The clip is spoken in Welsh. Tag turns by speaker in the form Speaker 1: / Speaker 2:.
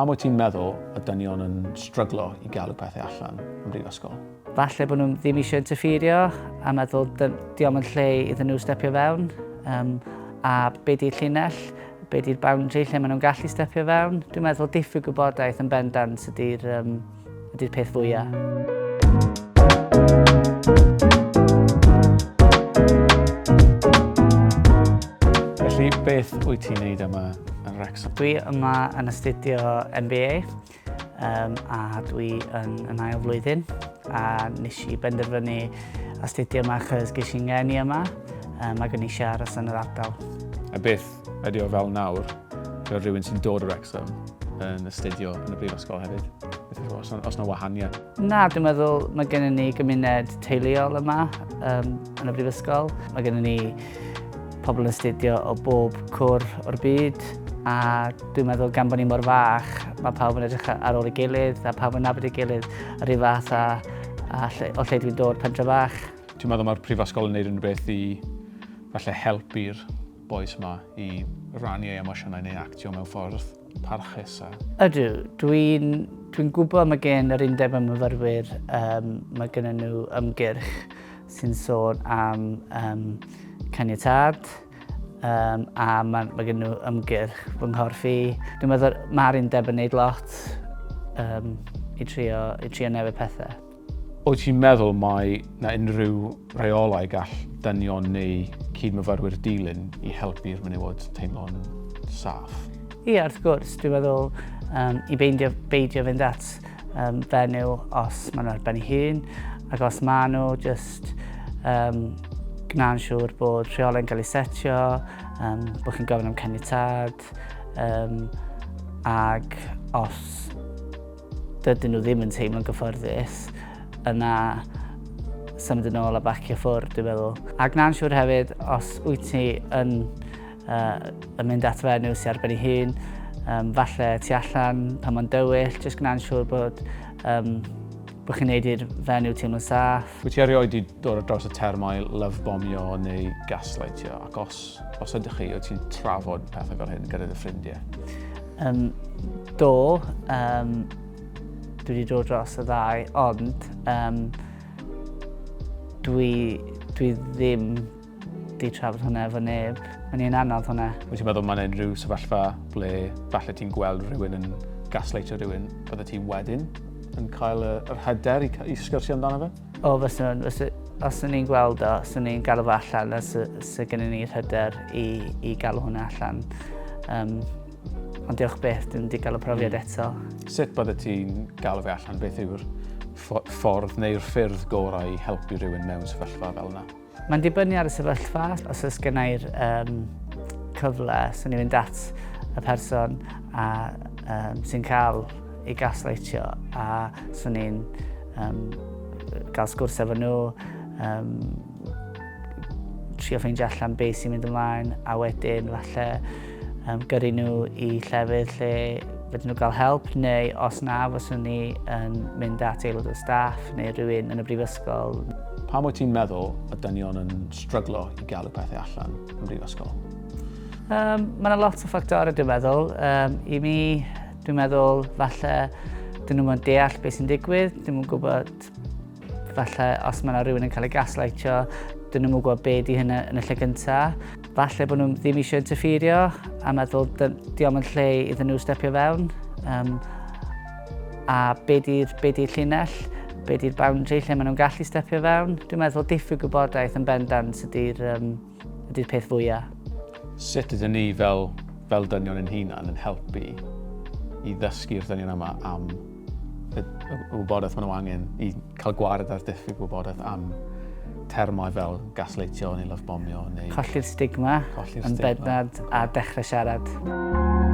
Speaker 1: Pam wyt ti'n meddwl y dynion yn stryglo i galw pethau allan yn brifysgol?
Speaker 2: Falle bod nhw ddim eisiau interferio a meddwl diolch yn lle iddyn nhw stepio fewn. Um, a be di'r llinell, be di'r boundary lle maen nhw'n gallu stepio fewn. Dwi'n meddwl diffyg gwybodaeth yn bendant ydy'r um, ydy peth fwyaf.
Speaker 1: Felly, beth wyt ti'n neud yma yn Wrexham?
Speaker 2: Dwi yma yn astudio MBA um, a dwi yn, yn ail flwyddyn a nes i benderfynu astudio yma achos ges i'n ngeni yma um, ac o'n i eisiau aros yn yr ardal.
Speaker 1: A beth ydy o fel nawr, fel rhywun sy'n dod o Wrexham yn astudio yn y brifysgol hefyd? Beth yw, os, os na wahaniaeth?
Speaker 2: Na, dwi'n meddwl mae gennym ni gymuned teuluol yma um, yn y brifysgol. Mae gennym ni pobl yn astudio o bob cwr o'r byd a dwi'n meddwl gan bod ni mor fach, mae pawb yn edrych ar ôl ei gilydd a pawb yn nabod ei gilydd yr un fath a, a lle, o lle dwi'n dod, pentre bach.
Speaker 1: Ti'n meddwl mae'r prifysgol yn gwneud unrhyw beth i falle helpu'r bois yma i rannu eu emosiynau neu actio mewn ffordd parchus a...
Speaker 2: Ydw, dwi'n dwi gwybod mae gen yr Undeb y Myfyrwyr, um, mae gen nhw ymgyrch sy'n sôn am um, caniatâd, um, a mae, mae gen nhw ymgyrch fy nghorff i. Dwi'n meddwl mae'r undeb yn neud lot um, i, trio, i trio newid pethau.
Speaker 1: Wyt ti'n meddwl mai na unrhyw reolau gall dynion neu cyd-myfyrwyr dilyn i helpu'r menywod teimlo'n saff?
Speaker 2: Ie, wrth gwrs. Dwi'n meddwl um, i beidio, beidio fynd at um, fenyw os maen nhw ar ben eu hun, ac os maen nhw, just um, gwna'n siŵr bod rheolau'n cael ei setio, um, bod chi'n gofyn am caniatâd, um, ac os dydyn nhw ddim yn teimlo'n gyfforddus, yna symud yn ôl a bacio ffwrdd, dwi'n meddwl. Ac na'n siŵr hefyd, os wyt ti yn, uh, yn mynd at fenyw sy'n ar ben ei hun, um, falle tu allan pan mae'n dywyll, jyst gwna'n siŵr bod, um, bod chi'n neud i'r fenyw teimlo'n saff.
Speaker 1: Wyt ti erioed wedi dod ar draws y termau love bombio neu gaslightio? Ac os, os ydych chi, wyt ti'n trafod pethau fel hyn gyda dy ffrindiau?
Speaker 2: Um, do, um, dwi wedi dod dros y ddau, ond um, dwi, dwi ddim di trafod hwnna efo neb. Mae'n un anodd hwnna.
Speaker 1: Wyt ti'n meddwl mae'n unrhyw sefyllfa ble falle ti'n gweld rhywun yn gaslightio rhywun, bydde ti wedyn yn cael yr hyder i, i sgwrsio amdano fe?
Speaker 2: O, fyswn, fyswn, os o'n i'n gweld o, swn i'n galw fo allan, a sy gennym ni'r hyder i, i galw hwnna allan. Um, ond diolch byth, dwi'n wedi cael y profiad mm. eto.
Speaker 1: Sut bydde ti'n galw fe allan? Beth yw'r ffordd neu'r ffyrdd gorau i helpu rhywun mewn sefyllfa fel yna?
Speaker 2: Mae'n dibynnu ar y sefyllfa. Os oes gennau'r um, cyfle, swn i'n mynd at y person a, um, sy'n cael ei gaslightio a swn i'n um, gael sgwrs efo nhw, um, trio ffeindio allan beth sy'n mynd ymlaen a wedyn falle um, gyrru nhw i llefydd lle fedrwn nhw gael help neu os na fyswn ni yn mynd at aelod o staff neu rhywun yn y brifysgol.
Speaker 1: Pam wyt ti'n meddwl y dynion yn stryglo i galw pethau allan yn brifysgol?
Speaker 2: Um, mae yna lot o ffactorau dwi'n meddwl. Um, I mi, dwi'n meddwl falle dyn nhw'n deall beth sy'n digwydd, dyn nhw'n gwybod Falle os mae yna rhywun yn cael ei gaslightio, dyn nhw'n gwybod be di hynny yn y lle gyntaf. Falle bod nhw ddim eisiau interferio a meddwl diolch yn lle iddyn nhw stepio fewn. Um, a be di'r be di llinell, be di'r boundary lle maen nhw'n gallu stepio fewn. Dwi'n meddwl diffyg gwybodaeth yn bendant ydy'r um, ydy peth fwyaf.
Speaker 1: Sut ydyn ni fel, fel dynion yn hunan yn helpu i ddysgu'r dynion yma am y, y wybodaeth maen nhw angen i cael gwared ar diffyg wybodaeth am termau fel gasleitio neu love bombio neu...
Speaker 2: Colli'r stigma, Colli'r yn stigma. bendant a dechrau siarad.